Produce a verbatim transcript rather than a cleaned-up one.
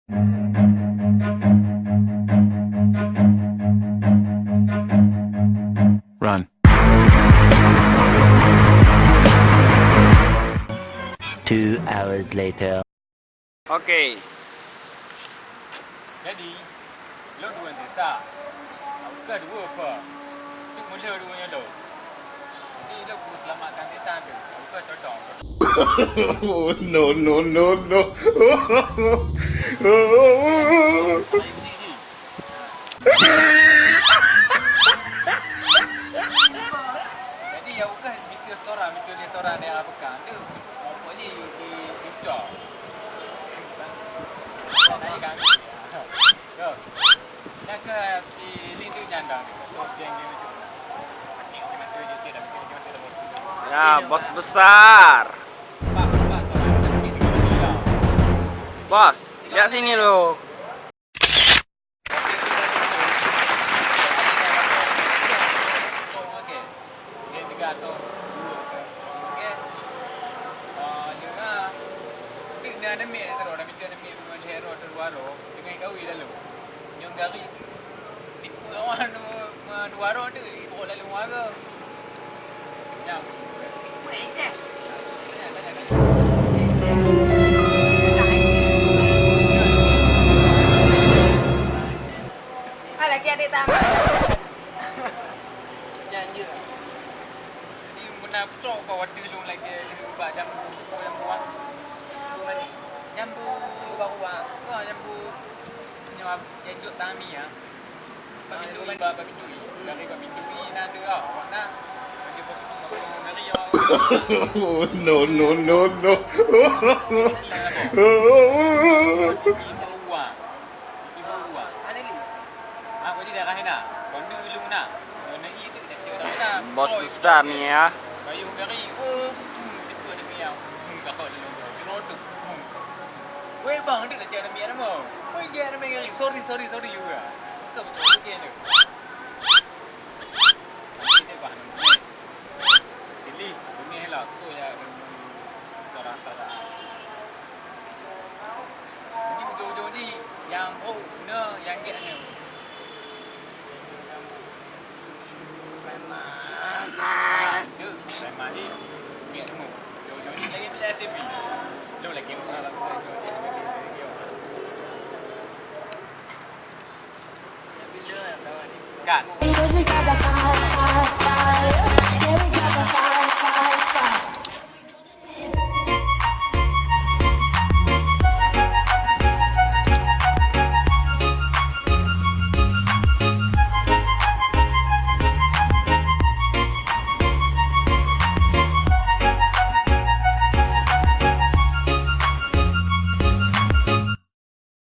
Run. Two hours later. Okey. Jadi, lôn dua desa. Bukan dua apa? Itu mula dua nyoe lôn. Jadi, lôn perlu selamatkan desa tu. Bukan cocok. No, no, no, no. Jadi, ya, bukan mikir setoran, mikir setoran yang apa kan. Tu, pokoknya di, di, di Ucok. Tanya kami. Yo. Nak ke si Ling tu nyandang. Tu, geng dia macam mana? Ya, bos besar. Pak, pak, setoran. Bos, lihat sini lo. Ah, lagi adik tamat. Nyan je. Jadi, meunan cok kau watèe lôn lagèe bak jambu, jambu ah. Jambu mani. Jambu rubah-rubah. Kau jambu nyoe, yang jok tami ah. Bak pintu kan, bak, bak pintu. Dari bak pintu ni, na tu ah. Awak na. Bagi bak pintu, bak pintu, dari ah. No, no, no, no. Ibu ah. Ibu ah. Ada ni. Ah, kau jadi darah na. Kau ni ilung na. Kau ni itu kita cakap darah na. Bos besar ni ya. Kayu gari. Oh, hmm, tipu ada minyak. Hmm, dah kau dalam. Kena tu. Hmm. Weh bang, dia dah cakap ada minyak nama. Weh, dia ada minyak gari. Sorry, sorry, sorry juga. Kau betul juga ni. Pilih, pilih lah. Tu ya, orang salah. Jadi ujung-ujung ni, yang oh, na, yang gek ni. Preman. Tu, preman ni, gek ni. Ujung-ujung ni lagi pilih T V. Lu lagi orang lah. Cut.